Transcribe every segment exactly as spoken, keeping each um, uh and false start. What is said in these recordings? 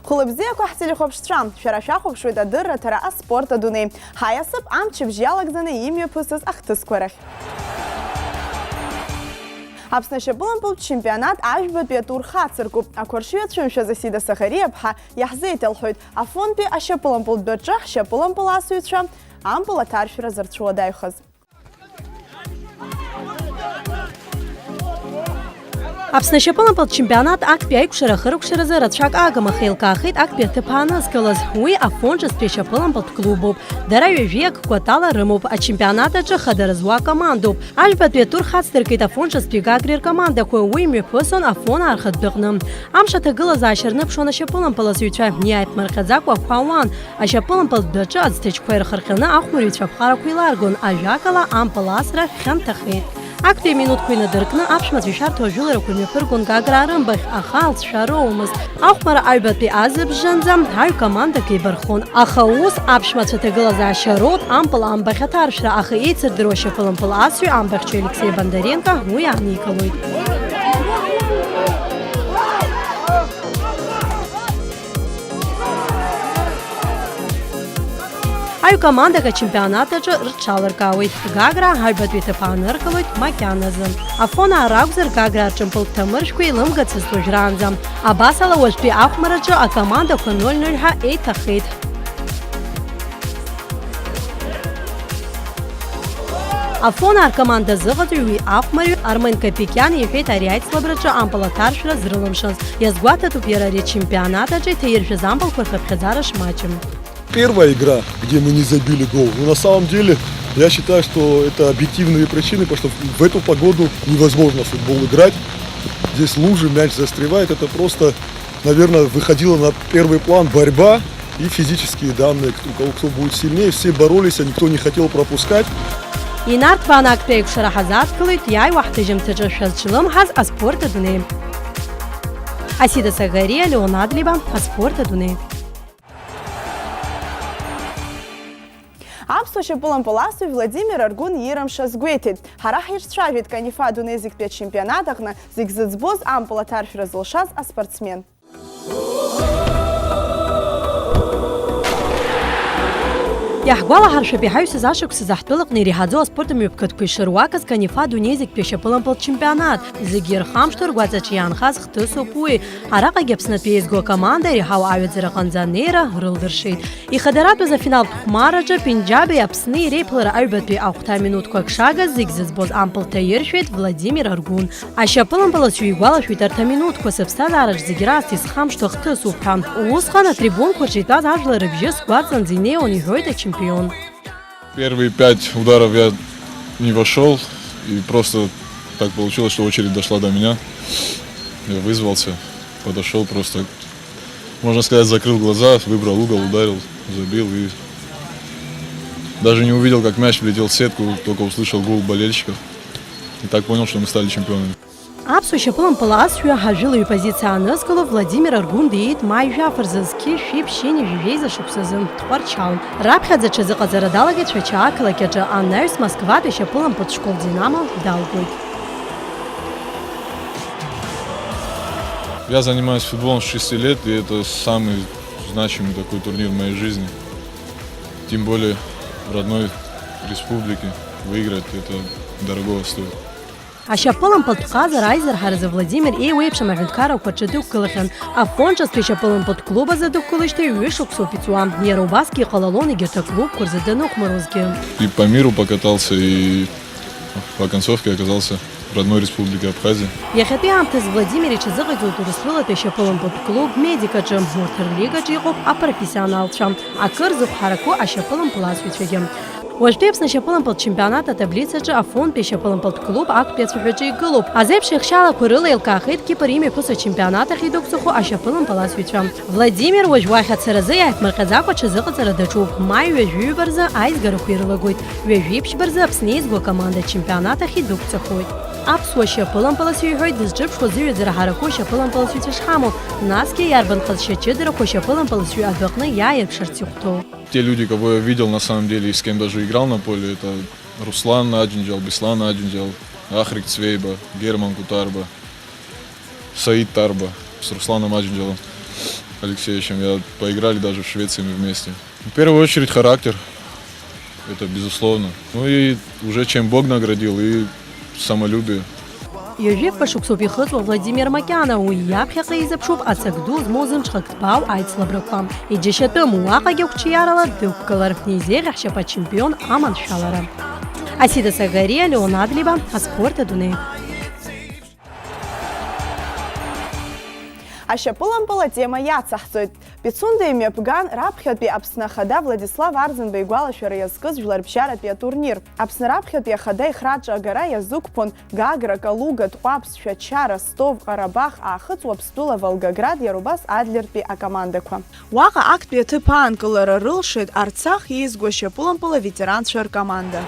Хәылбзиақәа ҳтелехәаԥшцәа, шәара шәахәаԥшуеит адырраҭара аспорт адунеи. Ҳаиасып амчыбжь иалагӡаны имҩаԥысыз ахҭысқәа рахь. Аԥсны ашьапылампылтә чемпионат ажәбатәи атур хацыркуп. Ақәаршҩы ацәымшәаз Асида Сахариаԥҳа иаҳзеиҭалҳәоит, Афонтәи ашьапылампылтә дәаҿы ҳшьапылампыласыҩцәа ампыл аҭаршәра зырцәуадаҩхаз. Аԥсны ашьапылампылтә чемпионат актәи аикәшара ахыркәшаразы рацәак агым, аха еилкаахеит актәи аҭыԥ аанызкылаз. Уи Афон ҿыцтәи ашьапылампылтә клубуп. Дара ҩажәи акы кәатала рымоуп. Ачемпионат аҿы хадара зуа акомандоуп. Ажәбатәи атур хацдыркит Афон ҿыцтәи Гагреи ркомандақәа. Уи имҩаԥысон Афон аахатә дәаҟны. Амш аҭагылазаашьа рныԥшуан ашьапылампыласыҩцәа, иааиԥмырҟьаӡакәа ақәа ауан. Ашьапылампылтә дәаҿы аӡҭачқәа ирхырҟьаны ахәмарыҩцәа аԥҟарақәа еиларгон, ажәакала, ампыл асра хьанҭахеит. Актәи аминуҭқәа инадыркны аԥшәмацәа ишәарҭоу ажәыларақәа мҩаԥыргон Гаграа рымбаӷь, аха алҵшәа роумызт. Ахәмара аҩбатәи азыбжанӡа аҩ командак еибархон, аха ус аԥшәмацәа аҭагылазаашьа роуит ампыл амбаӷь аҭаршәра, аха еицырдыруа ашьапылампыл асҩы амбаӷьчаҩ Алексеи Бондаренко уи ааникылоит. Аҩ командак ачемпионат аҿы рҽалыркаауеит. Гагра аҩбатәи аҭыԥ ааныркылоит макьаназы. Афонаа ракәзар, Гагра аҿымпыл ҭамыршәқәа илымгацызт уажәраанӡа. Абасала, уажәтәи ахәмараҿы акомандақәа ноль ноль ҳәа еиҭахеит. Афонаа ркоманда азыҟаҵаҩ уи ахәмарҩы Армен Капикиан иҳәеит ари аицлабраҿы ампыл аҭаршәра зрылымшаз. Иазгәаҭатәуп иара ари ачемпионат аҿы иҭаиршәыз ампылқәа рхыԥхьаӡара шмаҷым. Первая игра, где мы не забили гол. Но на самом деле, я считаю, что это объективные причины, потому что в эту погоду невозможно в футбол играть. Здесь лужи, мяч застревает. Это просто, наверное, выходило на первый план борьба и физические данные. Кто, у кого кто будет сильнее, все боролись, а никто не хотел пропускать. Инарҭбаан актәи аикәшара ҳазааҭгылоит, иааиуа ҳҭыжьымҭаҿы шәазҿлымҳаз аспорт адунеи. Асида Сагариа, Леон Адлеиба, аспорт адунеи. Аԥсуа шьапылампыласҩы Владимир Аргәын иирымшаз гәеиҭеит. Ҳара ҳирцәажәеит Канифа адунеи зегьтәи ачемпионат аҟны зегь зыӡбоз ампыл аҭаршәра зылшаз аспортсмен. Иаҳгәалаҳаршәап, иҳаҩсыз ашықәсазы ҳтәылаҟны иреиҳаӡоу аспорт мҩаԥгатәқәа ишыруакыз Канифа адунеи зегьтәи ашьапылампылтә чемпионат. Зегьы ирхамышҭуа ргәаҵаҿы иаанхаз хҭысуп уи. Араҟагьы Аԥснытәи еизго акоманда иреиҳау аҩаӡара аҟынӡа анеира рылдыршеит. Ихадаратәыз афиналтә хәмараҿы Пенџьаби Аԥсни реиԥылара аҩбатәи ахәҭа минуҭқәак шагыз зегь зыӡбоз ампыл ҭаиршәеит Владимир Аргәын. Ашьапылампыласҩы игәалашәоит арҭ аминуҭқәа сыԥсҭазаараҿ зегь раасҭа исхамышҭуа хҭысуп ҳәа. Усҟан атрибунқәа рҿы итәаз ажәлар рыбжьы сгәаҵанӡа инеиуан, иҳәоит ачемпион. Первые пять ударов я не вошёл, и просто так получилось, что очередь дошла до меня. Я вызвался, подошёл просто, можно сказать, закрыл глаза, выбрал угол, ударил, забил и даже не увидел, как мяч влетел в сетку, только услышал гул болельщиков. И так понял, что мы стали чемпионами. Аԥсуа шьапылампыласҩы ажәылаҩ позициа аанызкыло Владимир Аргәын диит маи жәаф рзы, зқьи жәшәи ԥшьынҩажәи жәеиза шықәсазы, Тҟәарчал. Раԥхьаӡа аҽазыҟаҵара далагеит Шәача ақалақь аҿы, анаҩс Москватәи ашьапылампылтә школ Динамо далгоит. Я занимаюсь футболом с шести лет, и это самый значимый такой турнир в моей жизни. Тем более в родной республике выиграть это дорогого стоит. Ашьапылампылтә ҟазара аизырҳаразы Владимир еиуеиԥшым аҳәынҭқаррақәа рҿы дықәгылахьан. Афон ҿыцтәи ашьапылампылтә клуб азы дықәгылеижьҭеи ҩышықәсоуп иҵуа. Иара убасгьы иҟалалон егьырҭ аклубқәа рзы даныхәмаруазгьы. И по миру покатался, и в оконцовке оказался в родной республике Абхазия. Иахьатәи аамҭазы Владимир иҽазыҟаиҵоит Урыстәылатәи ашьапылампылтә клуб Медик аҿы, урҭ рлигаҿы иҟоуп апрофессионалцәа, акыр зыхә ҳараку ашьапылампыласҩцәагьы. Уажәтәи Аԥсны ашьапылампылтә чемпионат атаблицаҿы Афонтәи ашьапылампылтә клуб актәи ацәаҳәаҿы игылоуп. Азеиԥш еихшьалақәа рыла еилкаахеит Кипр имҩаԥысуа ачемпионат ахь идәықәҵахо ашьапылампыласҩцәа. Владимир уажә уахь ацаразы иааиԥмырҟьаӡакәа аҽазыҟаҵара даҿуп. Маи ҩажәи ҩба рзы аизгарақәа ирылагоит. Ҩажәи ԥшьба рзы Аԥсны еизго акоманда ачемпионат ахь идәықәҵахоит. Аԥсуа шьапылампыласҩы иҳәоит дызҿырԥшуа зыҩаӡара ҳараку ашьапылампыласҩцәа шҳамоу, насгьы иарбан ҟазшьа ҷыдарақәа ашьапылампыласҩы адәаҟны иааирԥшырц ихәҭоу. Те люди, кого я видел, на самом деле, и с кем даже играл на поле, это Руслан Аджинджал, Беслан Аджинджал, Ахрик Цвейба, Герман Кутарба, Саид Тарба с Русланом Аджинджалом. Алексеевичем, я поиграли даже в Швеции мы вместе. В первую очередь характер, это безусловно. Ну и уже чем Бог наградил, и самолюбие. Ҩажәи фба шықәсоуп ихыҵуа Владимир Макьана, уи иаԥхьаҟа изыԥшуп ацак ду змоу зымҽхак ҭбаау аицлабрақәа. Иџьашьатәым, уаҟагьы қәҿиарала дықәгылар, изеиӷьаҳшьап ачемпион аманшәалара. Асида Сагариа, Леон Адлеиба, аспорт адунеи. Ашьапылампыл атема иацаҳҵоит. Пицунда имҩаԥган раԥхьатәи Аԥсны Ахада Владислав Арӡынба игәалашәара иазкыз жәларбжьаратәи атурнир. Аԥсны раԥхьатәи Ахада ихраҿы агара иазықәԥон Гагра, Калуга, Тҟәа, Ԥсшәача, Ростов, Ҟарабах, Аахыҵ Уаԥстәыла, Волгоград, иара убас Адлертәи акомандақәа. Уаҟа актәи аҭыԥ аанкылара рылшеит Арцах иеизго ашьапылампыл аветеранцәа ркоманда.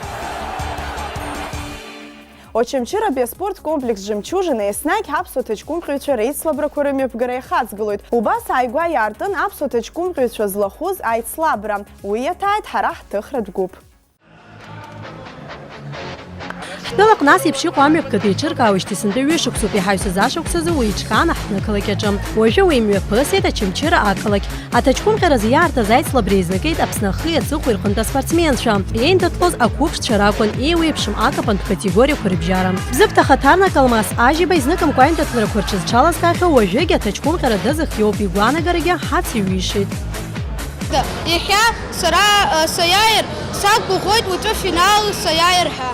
Очамчыратәи аспорт комплекс Жемчужина еснагь аԥсуа ҭаҷкәымҟьаҩцәа реицлабрақәа рымҩаԥгара иахаҵгылоит. Убас ааигәа иаартын аԥсуа ҭаҷкәымҟьаҩцәа злахәыз аицлабра. Уи иаҭааит ҳара ҳҭыхратә гәыԥ. Ҳтәылаҟны ас еиԥш иҟоу амҩаԥгатә еиҿыркаауеижьҭеи сынтәа ҩышықәсоуп, иҳаҩсыз ашықәсазы уи иҿкаан аҳҭны ақалақь аҿы. Уажәы уи имҩаԥысит Очамчыра ақалақь. Аҭаҷкәымҟьаразы иаартыз аицлабра еизнакит Аԥсны ахи аҵыхәеи рҟынтә аспортсменцәа. Иеиндаҭлоз ақәыԥшцәа ракәын, еиуеиԥшым акапантә категориақәа рыбжьара. Бзыԥҭа хаҭарнак Алмас Ажьиба изныкымкәа аиндаҭларақәа рҿызҽалазкаахьоу уажәыгь аҭаҷкәымҟьара дазыхиоуп, игәаанагарагьы ҳацеиҩишеит. Иахьа сара, э, саиааир, сақәгәыӷуеит уаҵәы финал саиааир ҳәа.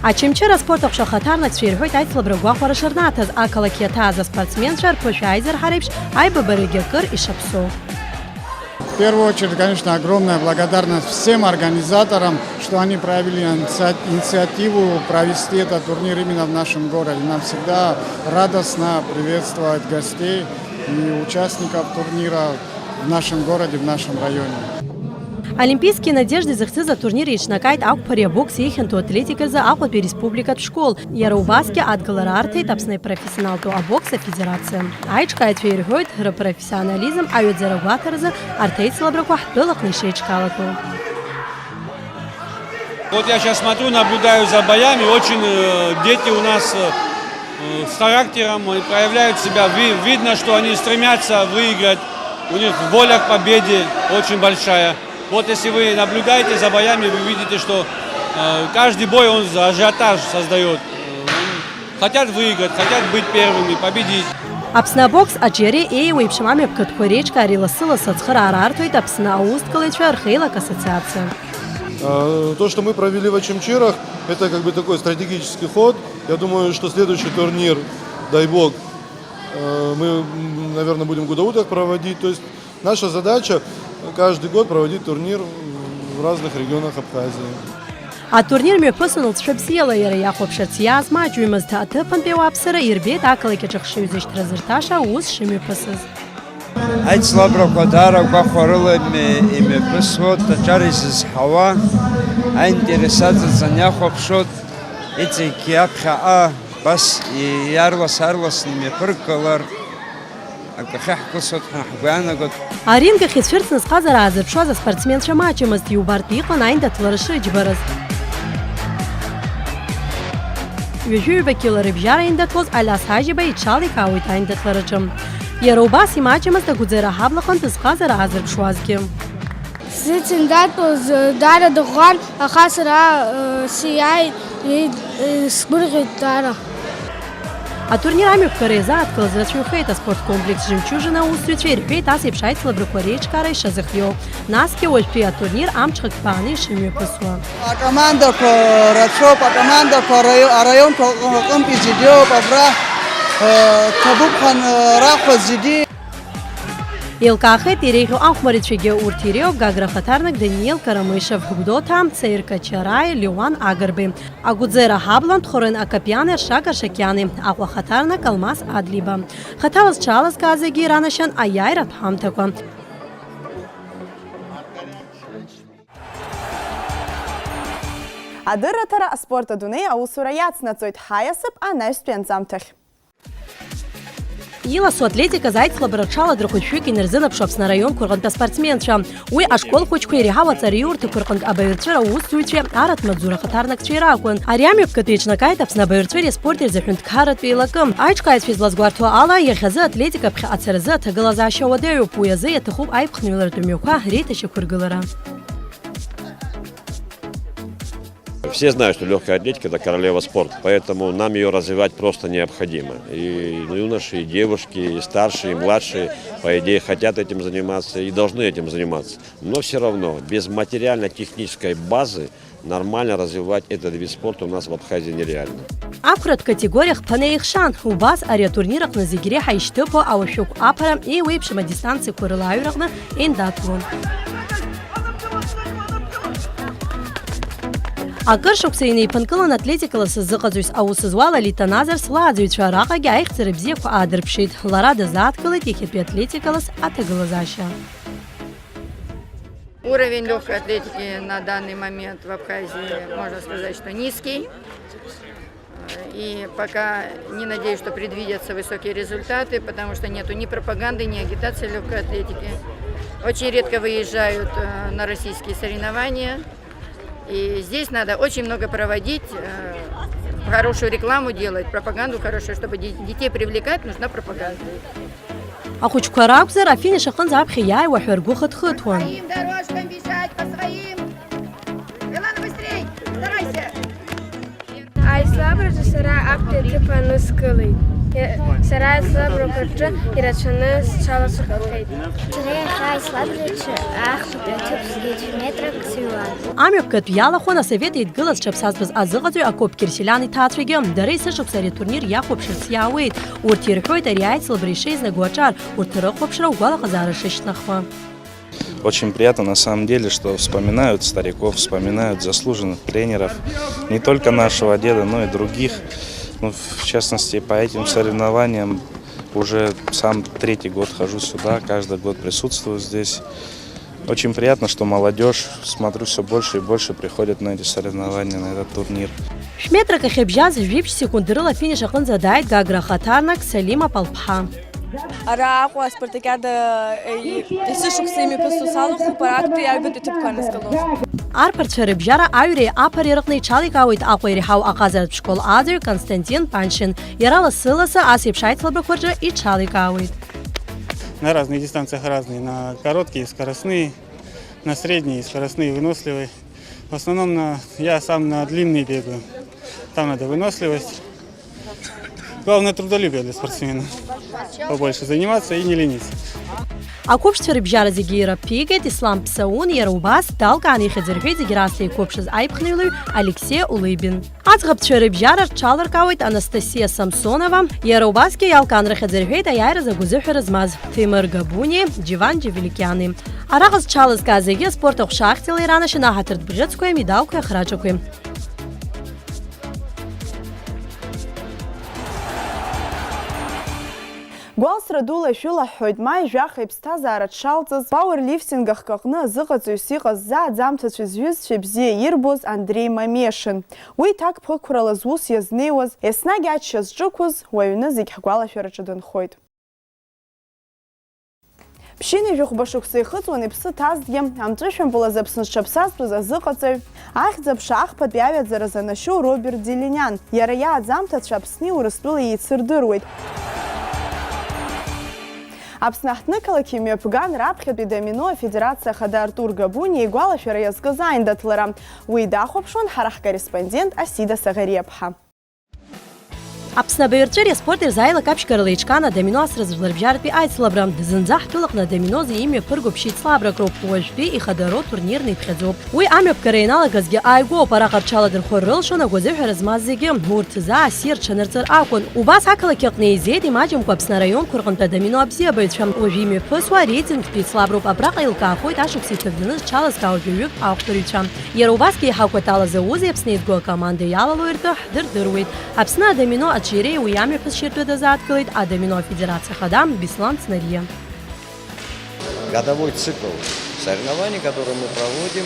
Очамчыра аспорт аҟәша ахаҭарнакцәа ирҳәоит аицлабра гәахәара шырнаҭаз, ақалақь иаҭааз аспортсменцәа рԥышәа аизырҳара еиԥш аибабарагьы акыр ишаԥсоу. В первую очередь, конечно, огромная благодарность всем организаторам, что они проявили инициа-, инициативу провести этот турнир именно в нашем городе. Нам всегда радостно приветствовать гостей и участников турнира в нашем городе, в нашем районе. Олимпийские надежды зыхьӡыз атурнир еиҿнакааит ақәԥареи абокси ихьанҭоу атлетиказы Аҟәатәи республикатә школ, иара убасгьы адгылара арҭеит Аԥсны ипрофессионалтәу абокс афедерациа. Аиҿкааҩцәа ирҳәоит, рпрофессионализм аҩаӡара гәаҭаразы арҭ аицлабрақәа ҳтәылаҟны ишеиҿкаалатәу. Вот я сейчас смотрю, наблюдаю за боями, очень, э, дети у нас, э, э, с характером, э, проявляют себя. Ви-, видно, что они стремятся выиграть, у них воля к победе очень большая. Вот если вы наблюдаете за боями, вы видите, что, э, каждый бой он ажиотаж создаёт. Э, он хотят выиграть, хотят быть первыми, победить. Аԥсны абокс аҿиареи еиуеиԥшым амҩаԥгатәқәа реиҿкаареи лассы-лассы ацхыраара арҭоит Аԥсны аусҭгалаҩцәа рхеилак ассоциациа. Э, то, что мы провели в Очамчирах, это как бы такой стратегический ход. Я думаю, что следующий турнир, дай бог, э, мы, м, наверное, будем в Гудауте проводить. То есть наша задача каждый год проводить турнир в разных регионах Абхазии. Атурнир мҩаԥысын лҵшәа бзиала иара иахәаԥшырц иааз маҷҩымызт, аҭыԥантәи ауааԥсыра ирбеит ақалақь аҿы хшыҩзышьҭра зырҭаша аус шымҩаԥысыз. Аицлабрақәа даара гәахәарыла ими-, имҩаԥысуа, даҽа изызҳауа, аинтерес аҵаҵан иахәаԥшуеит, иҵегьгьы аԥхьаҟа абас иарлас-аарласны имҩаԥыргалар, акы ахьаҳкылсуеит ҳәа ҳгәы иаанагоит. Аринг ахь ицәырҵны зҟазара аазырԥшуаз аспортсменцәа маҷымызт, иубартә иҟан аиндаҭлара шрыџьбараз. Ҩажәи ҩба кьыла рыбжьара индаҭлоз Алиас Ҳажьиба иҽаликаауеит аиндаҭлараҿы. Иара убас имаҷымызт Агәӡера аҳаблаҟынтә зҟазара аазырԥшуазгьы. Сзыцәындаҭлоз даара дыӷәӷәан, аха сара, э, сиааит, э, сгәырӷьеит даара. Атурнир амҩаԥгара иазааҭгылаз рацәаҩхеит, аспорткомплекс Жемчужина аусзуҩцәа ирҳәеит ас еиԥш аицлабрақәа реиҿкаара ишазыхиоу, насгьы уажәтәи атурнир амҽхак ҭбааны ишымҩаԥысуа. Акомандақәа рацәоуп, акомандақәа араио-, араионқәа рҟынтәи зегьы ыҟоуп, абра, э, ҭабуп ҳәа, э, рахәа зегьы. Еилкаахеит иреиӷьу ахәмарицәагьы, урҭ иреиуоуп Гагра ахаҭарнак Даниел Карамышев, Гәдоуҭа Цеиркачараи Леуан Агрбеи, Агәӡера аҳаблантә Хорен Акопиани Аршак Аршакиани, Аҟәа ахаҭарнак Алмас Адлиба. Хаҭала зҽалазкааз зегьы иранашьан аиааиратә ҳамҭақәа. Адырраҭара аспорт адунеи аусура иацнаҵоит, ҳаиасып анаҩстәи анҵамҭахь. Иласу атлетиказ аицлабра рҽаладырхәит шәҩык инарзынаԥшуа Аԥсны араионқәа рҟынтә аспортсменцәа. Уи ашкол хәыҷқәеи реиҳау аҵараиурҭақәа рҟынтә абаҩрҵәыра аусзуҩцәеи арратә маҵзура ахаҭарнакцәеи ракәын. Ари амҩаԥгатә еиҿнакааит Аԥсны абаҩрҵәыреи аспорти рзы аҳәынҭқарратә еилакы. Аиҿкааҩцәа излазгәарҭо ала, иахьазы атлетика аԥхьа ацаразы аҭагылазаашьа уадаҩуп, уи азы иаҭахуп аиԥхныҩларатә мҩақәа реиҭашьақәыргылара. Все знают, что легкая атлетика — это королева спорта, поэтому нам ее развивать просто необходимо. И юноши, и девушки, и старшие, и младшие, по идее, хотят этим заниматься и должны этим заниматься. Но все равно без материально-технической базы нормально развивать этот вид спорта у нас в Абхазии нереально. Ақәратә категориа хԥаны еихшан, убас ари атурнир аҟны зегь реиҳа ишьҭыԥо ауашәыгә аԥара еиуеиԥшым адистанциақәа рыла аҩраҟны еиндаҭлон. Акыр шықәса инеиԥынкылан атлетикала сызыҟаҵаҩс аус зуа Лолита Назар слааӡаҩцәа араҟагьы аихьӡара бзиақәа аадырԥшит. Лара дазааҭгылеит иахьатәи атлетикалас аҭагылазаашьа. Уровень легкой атлетики на данный момент в Абхазии, можно сказать, что низкий. И пока не надеюсь, что предвидятся высокие результаты, потому что нету ни пропаганды, ни агитации легкой атлетики. Очень редко выезжают э, на российские соревнования. И здесь надо очень много проводить, э, хорошую рекламу делать, пропаганду хорошую, чтобы де- детей привлекать, нужна пропаганда. Ахәыҷқәа ракәзар, афиниш аҟынӡа аԥхьа иааиуа ҳәа ргәы хыҭхыҭуан. Своим дорожкам бежать, по своим. Милана, быстрей! Старайся! Аицлабраҿы сара актәи аҭыԥ аныскылеит. Сара аицлабрақәа рҿы ирацәаны сҽалацәҟахеит. Сара иахьа аицлабраҿы ахԥатәи аҭыԥ згеит, метрак сыҩуан. Амҩаԥгатә иалахәын асовет еидгыла зҽаԥсазтәыз азыҟаҵаҩ Акоп Кьырсиалиан иҭаацәагьы. Дара есышықәса ари атурнир иахәаԥшырц иаауеит. Урҭ ирҳәоит ари аицлабра ишеизнагоу аҿар, урҭ рыхәаԥшра угәалаҟазаара шышьҭнахуа. Очень приятно на самом деле, что вспоминают стариков, вспоминают заслуженных тренеров, не только нашего деда, но и других. Ну, в частности, по этим соревнованиям уже сам третий год хожу сюда, каждый год присутствую здесь. Очень приятно, что молодежь, смотрю, все больше и больше приходит на эти соревнования, на этот турнир. Шә-метрак ахьыбжьаз жәиԥшь секунд рыла афиниш аҟынӡа дааит Гагра ахаҭарнак Салим Апалԥҳа. Ара Аҟәа аспартакиада есышықәса имҩаԥысуа салахәуп, ара актәи аҩбатәи аҭыԥқәа аныскылон. Арԥарцәа рыбжьара аҩреи аԥареи рыҟны иҽаликаауеит Аҟәа иреиҳау аҟазаратә школ аӡаҩ Константин Паншин. Иара лассы-лассы ас еиԥш аицлабрақәа рҿы иҽаликаауеит. На разных дистанциях разные, на короткие, скоростные, на средние, скоростные, выносливые. В основном на, я сам на длинные бегаю. Там надо выносливость. Главное трудолюбие для спортсмена. Побольше заниматься и не лениться. Ақәыԥшцәа рыбжьара зегьы ираԥигеит Ислам Ԥсаун, иара убас далкааны ихьӡырҳәеит зегь раасҭа иқәыԥшыз аиԥхныҩлаҩ Алексеи Улыбин. Аӡӷабцәа рыбжьара рҽаларкаауеит Анастасиа Самсонова, иара убасгьы иалкаан рыхьӡырҳәеит аиааиразы агәазыҳәара змаз Ҭемыр Габуниеи Џьиван Џьевеликиани. Араҟа зҽалызкааз зегьы аспорт аҟәша ахьӡала иранашьаны аҳаҭыртә бӷьыцқәеи амедалқәеи ахраҿақәеи. Гәалсра дула ишәылаҳҳәоит маи жәаха иԥсҭазаара дшалҵыз, пауерлифтинг ахкы аҟны азыҟаҵаҩыс иҟаз зааӡамҭацәеи зҩызцәеи бзиа ирбоз Андрей Мамешин. Уи ҭакԥхықәрала зус иазнеиуаз, еснагь ачча зҿықәыз, уаҩны зегь ҳгәалашәараҿы дынхоит. Ԥшьынҩажәи хәба шықәса ихыҵуан иԥсы ҭазҭгьы, амҵәышәымпыл азы Аԥсны зҽаԥсазтәыз азыҟаҵаҩ, ахьӡ-аԥша ахԥатәи аҩаӡара занашьоу Роберт Делиниан. Иара иааӡамҭацәа Аԥсни Урыстәылеи еицырдыруеит. Аԥсны аҳҭнықалақь имҩаԥган раԥхьатәи домино афедерациа ахада Артур Габуниа игәалашәара иазкыз аиндаҭлара. Уи дахәаԥшуан ҳара ҳкорреспондент Асида Саӷариаԥҳа. Аԥсны абаҩрҵәыреи аспорти рзы аилак аԥшьгарала еиҿкаан адомино асра жәларбжьаратәи аицлабра. Зынӡа ҳтәылаҟны адомино азы имҩаԥырго ԥшьеицлабрак роуп, уажәтәи ихадароу турнирны иԥхьаӡоуп. Уи амҩаԥгара ианалагазгьы ааигәоуп, араҟа рҽаладырхәыр рылшон агәазыҳәара змаз зегьы, урҭ заа ассир рҽанырҵар акәын. Убас ақалақь аҟны еизеит имаҷымкәа Аԥсны араионқәа рҟынтә адомино абзиабаҩцәа. Уажә имҩаԥысуа ареитингтә еицлаброуп, абраҟа еилкаахоит ашықәс иҭыжәданы зҽалазкаауа жәаҩык аахәтәаҩцәа. Иара убасгьы еиҳа акәатала зауз иаԥсны еизго акоманда иалалои ртәы ҳдырдыруеит. Аԥсны адомино аҽиреи уи амҩаԥысшьеи ртәы дазааҭгылеит адомино афедерациа ахада Беслан Цнариа. Годовой цикл соревнований, который мы проводим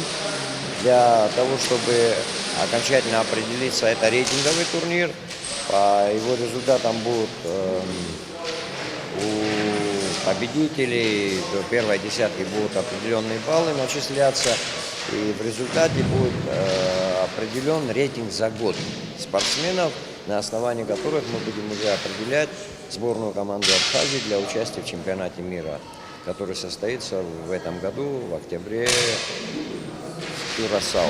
для того, чтобы окончательно определиться, это рейтинговый турнир. По его результатам будут эм, У победителей до первой десятки будут определённые баллы начисляться, и в результате будет, э, определён рейтинг за год спортсменов, на основании которых мы будем уже определять сборную команду Абхазии для участия в чемпионате мира, который состоится в этом году, в октябре, в Кюрасао.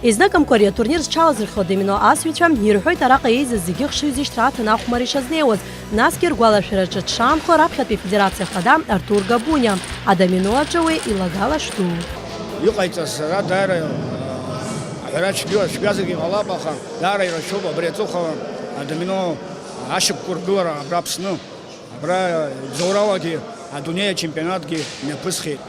Изныкымкәа ари атурнир зҽалазырхәо адомино асҩцәа ирҳәоит араҟа еизаз зегьы хшыҩзышьҭра аҭаны ахәмарра ишазнеиуаз, насгьы ргәалашәараҿы дшаанхо раԥхьатәи афедерациа ахада Артур Габуниа, адомино аҿы уи илагала шәду. Иҟаиҵаз сара даара, аҳәара цәгьа-, цәгьазаргьы ҟалап, аха даара ирацәоуп абри аҵыхәала адомино ашьақәыргылара абра Аԥсны. Абра Бзоуралагьы адунеи ачемпионатгьы мҩаԥысхеит.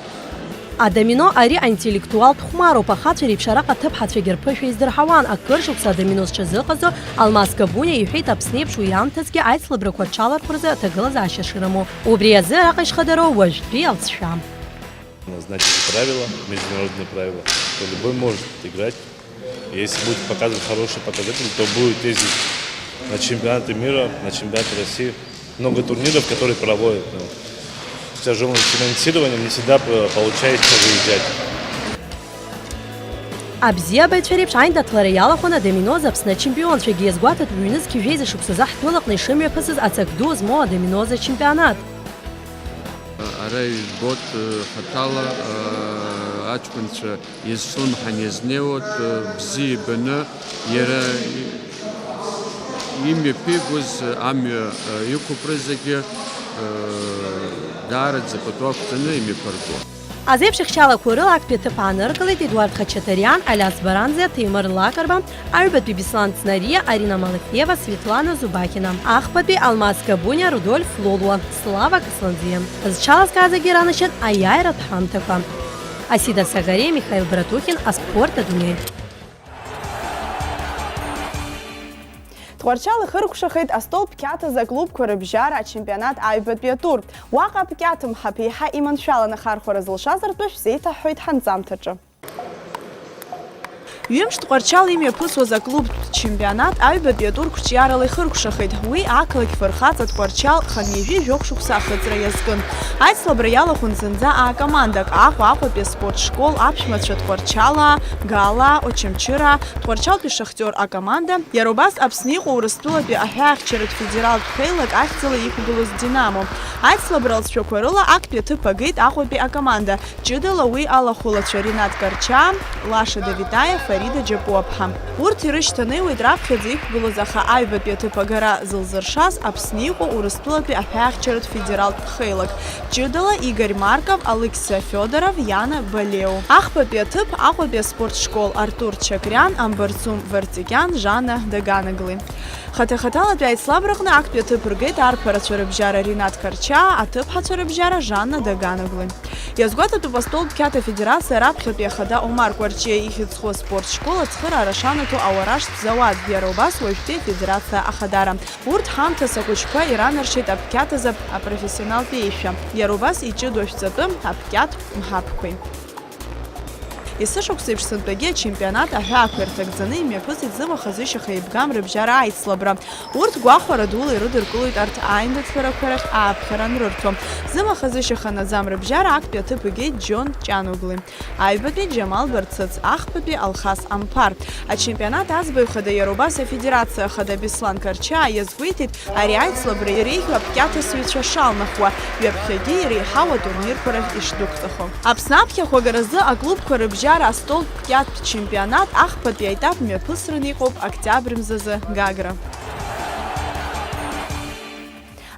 Адомино ари аинтеллектуалтә хәмароуп, ахацәа реиԥш араҟа аҭыԥҳацәагьы рԥышәа издырҳауан, акыр шықәса адомино зҽазыҟаҵо Алмас Габуниа иҳәеит, Аԥсны еиԥш уи аамҭазгьы аицлабрақәа рҽалархәразы аҭагылазаашьа шрымоу. Убри азы араҟа ишхадароу уажәтәи алҵшәа. Назначили правила, международные правила, что любой может играть. Если будет показывать хороший показатель, то будет ездить на чемпионаты мира, на чемпионаты России. Много турниров, которые проводят, но с тяжёлым финансированием не всегда п-, получается выезжать. Абзиабаҩцәа реиԥш аиндаҭлара иалахәын адоминоз Аԥсны ачемпионцәагьы. Иазгәаҭатәуп ҩнызқь жәеиза шықәсазы ҳтәылаҟны ишымҩаԥысыз ацак ду змоу адоминоз ачемпионат. Ара ижәбоит, хаҭала, аҷкәынцәа изҿлымҳан иазнеиуеит, бзиа ибаны иара имҩаԥигоз амҩа иқәуп рызегьы, даараӡа пату ақәҵаны имҩаԥырго. Азеиԥш ихьчалақәоу рыла актәи аҭыԥ ааныркылеит Едуард Хачатариан, Алиас Баранӡиа, Ҭемыр Лакрба, аҩбатәи Беслан Цнариа, Арина Малафиева, Светлана Зубахина, ахԥатәи Алмас Габуниа, Рудольф Лолуа, Слава Кысланӡиа. Зҽалазкаазгьы ранашьан аиааиратә ҳамҭақәа. Асида Сагариа, Михаил Братухин, аспорт адунеи. Тҟәарчал ихыркәшахеит астол пкьаҭазы аклубқәа рыбжьара ачемпионат аҩбатәи атур. Уаҟа апкьаҭ мҳаԥ еиҳа иманшәаланы ахархәара зылшаз ртәы шәзеиҭаҳҳәоит ҳанҵамҭаҿы. Ҩымш Тҟәарчал имҩаԥысуаз аклубтә чемпионат аҩбатәи атур қәҿиарала ихыркәшахеит. Уи ақалақь фырхаҵа Тҟәарчал хынҩажәи жәохә шықәса ахыҵра иазкын. Аицлабра иалахәын зынӡа аа-командак, Аҟәа, Аҟәатәи аспорт школ, аԥшәмацәа Тҟәарчалаа, Галаа, Очамчыраа, Тҟәарчалтәи Шахтиор акоманда, иара убас Аԥсны иҟоу Урыстәылатәи аҳәаахьчаратә федералтә хеилак ахьӡала иқәгылоз Динамо. Аицлабра алҵшәақәа рыла актәи аҭыԥ агеит Аҟәатәи акоманда, ҷыдала уи алахәылацәа Ринат Карчаа, Лаша Давитаиа, Фарида Џьапуаԥҳа. Урҭ ирышьҭанеиуеит раԥхьаӡа иқәгылоз, аха аҩбатәи аҭыԥ агара зылзыршаз Аԥсны иҟоу Урыстәылатәи аҳәаахьчаратә федералтә хеилак, ҷыдала Игорь Марков, Алықьса Федоров, Иана Балеу. Ахԥатәи аҭыԥ Аҟәатәи аспорт школ, Артур Чакриан, Амбарцум Вартикиан, Жанна Даганогли. Хаҭа-хаҭалатәи аицлабраҟны актәи аҭыԥ ргеит арԥарацәа рыбжьара Ринат Карчаа, аҭыԥҳацәа рыбжьара Жанна Даганогли. Иазгәаҭатәуп астол пкьаҭ афедерациа раԥхьатәи ахада Омар Кәарҷиа ихьӡ зху аспорт школ ацхыраара шанаҭо ауаражтә зауад, иара убас уажәтәи афедерациа ахадара. Урҭ ҳамҭас ахәыҷқәа иранаршеит апкьаҭазы апрофессионалтә еишәа, иара убас иҷыдоу ашәҵатәы апкьаҭ мҳаԥқәеи. Есышықәса еиԥш сынтәагьы ачемпионат аҳәаақәа ирҭагӡаны имҩаԥысит зымаха-зышьаха еибгам рыбжьара аицлабра. Урҭ гәахәара дула ирыдыркылоит арҭ аиндаҭларақәа рахь ааԥхьара анрырҭо. Зымаха-зышьаха наӡам рыбжьара актәи аҭыԥ игеит Џьон Ҷаногли. Аҩбатәи Џьамал Барцыц, ахԥатәи Алхас Амԥар. Ачемпионат аӡбаҩ хада, иара убас афедерациа ахада Беслан Карчаа иазгәеиҭеит, ари аицлабра иреиӷьу апкьаҭасыҩцәа шалнахуа, ҩаԥхьагьы иреиҳау атурнирқәа рахь ишдәықәҵахо. Аԥсны аԥхьахә агаразы аклубқәа рыбжьара астол пкьаҭтә чемпионат ахԥатәи аетап мҩаԥысраны иҟоуп октиабр мзазы Гагра.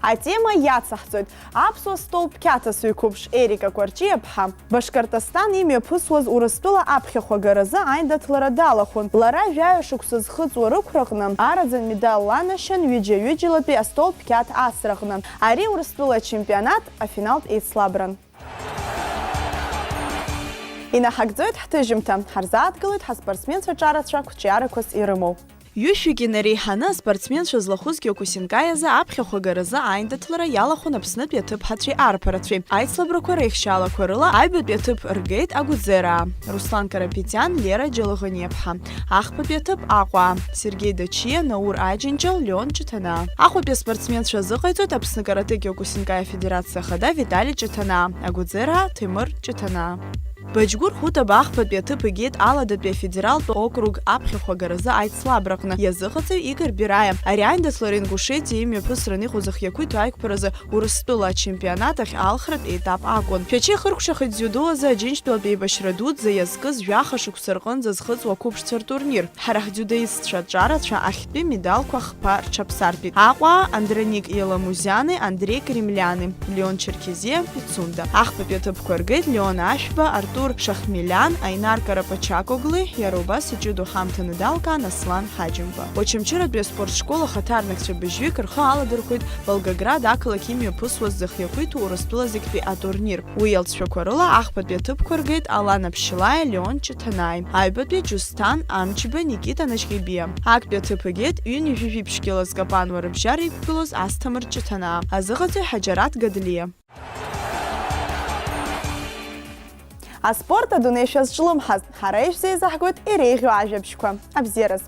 Атема иацаҳҵоит. Аԥсуа стол пкьаҭасыҩ қәыԥш Ерика Кәарҷиаԥҳа Башкортостан имҩаԥысуаз Урыстәыла аԥхьахә агаразы аиндаҭлара далахәын. Лара жәаҩа шықәса зхыҵуа рықәраҟны араӡын медал ланашьан ҩыџьа-ҩыџьалатәи астол пкьаҭ асраҟны. Ари Урыстәыла ачемпионат афиналтә еицлабран. Инаҳагӡоит ҳҭыжьымҭа, ҳарзааҭгылоит ҳаспортсменцәа ҿарацәа қәҿиарақәас ирымоу. Ҩышәҩык инареиҳаны аспортсменцәа злахәыз Киокусинкаи азы аԥхьахә агаразы аиндаҭлара иалахәын Аԥснытәи аҭыԥҳацәеи арԥарацәеи. Аицлабрақәа реихшьаалақәа рыла аҩбатәи аҭыԥ ргеит Агәӡераа, Руслан Карапетиан, Лера Џьалыӷаниаԥҳа, ахԥатәи аҭыԥ Аҟәаа, Сергеи Дачиа, Наур Аџьынџьал, Леон Ҷыҭанаа. Аҟәатәи аспортсменцәа азыҟаиҵоит Аԥсны каратэ Киокусинкаи афедерациа ахада Витали Ҷыҭанаа, Агәӡераа Ҭемыр Ҷыҭанаа. Баџьгәыр Хәыта ахԥатәи аҭыԥ игеит Аладатәи афедералтә округ аԥхьахә агаразы аицлабраҟны иазыҟаҵаҩ Игорь Бираиа. Ари аиндаҭлара Ингушетиа имҩаԥысран иҟоу зхы иақәиҭу аиқәԥаразы Урыстәыла ачемпионат ахь алхратә етап акәын. Шәача ихыркәшахеит дзиудо азы Аџьынџьтәылатә еибашьра дуӡӡа иазкыз жәаха шықәса рҟынӡа зхыҵуа ақәыԥшцәа ртурнир. Ҳара ҳдзиудоисцәа аҿарацәа ахьтәи медалқәа хԥа рҽаԥсартәит. Аҟәа Андроник Иаламузиани Андреи Кремлиани, Леон Черкезиа, Пицунда. Ахԥатәи аҭыԥқәа ргеит Леон Ашәба, Артур Шахмелиан, Аинар Карапачакоглы, иара убас иҷыдоу ҳамҭаны далкаан Аслан Ҳаџьымба. Очамчыратәи аспорт школ ахаҭарнакцәа быжьҩык рхы аладырхәеит Волгоград ақалақь имҩаԥысуаз зхы иақәиҭу Урыстәыла зегьтәи атурнир. Уи иалҵшәақәа рыла ахԥатәи аҭыԥқәа ргеит Алана Ԥшьлаиа, Леон Ҷыҭанааи, аҩбатәи Џьусҭан Амҷба, Никита Нажьгьебиа. Актәи аҭыԥ игеит ҩынҩажәи жәиԥшь кьыла зкапануа рыбжьара иқәгылоз Асҭамыр Ҷыҭанаа. Азыҟаҵаҩ Ҳаџьараҭ Гадлиа. Аспорт адунеи шәазҿлымҳаз, ҳара ишәзеизаҳгоит иреиӷьу ажәабжьқәа. Абзиараз!